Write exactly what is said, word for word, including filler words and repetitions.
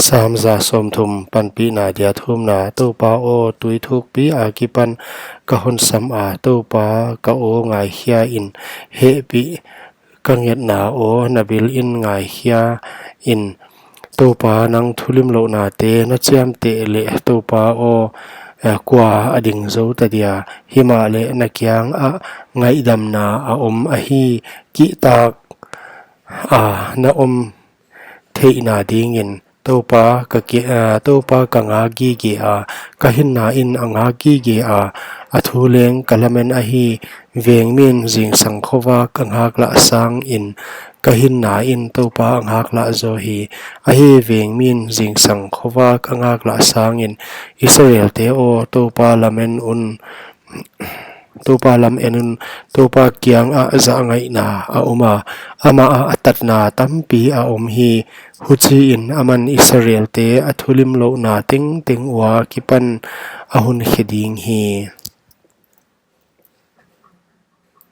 Sam za sawmthum, panpihna dia thumna. Toupa aw, tui thukpi akipan ka hon sam a, Toupa ka aw ngaikhia in, hehpih ka ngetna aw na bil in ngaikhia in. Toupa, nang thulimlouhnate na chiamteh leh, Toupa aw, eh, kua a ding zou ta dia? Himahleh na kiangah ngaihdamna a om ahi, kihtak a na om theihna dingin. Toupa ka ki-, ah, Toupa ka ngak gige a, ka hinna in a ngak gige a, a thu leng ka lamen ahi. Vengmin zingsang khovak a ngaklah sangin, ka hinna in Toupa a ngaklah zaw hi. Ahi, vengmin zingsang khovak a ngaklah sangin, Israelte aw, Toupa lamen un, Toupa lamen un. Toupa kiangah zahngaihna a om a, amah ah a tatna tampi a om hi. Huchiin aman Israelte a thulimlouhna tengteng ua kipan a hun khe ding hi.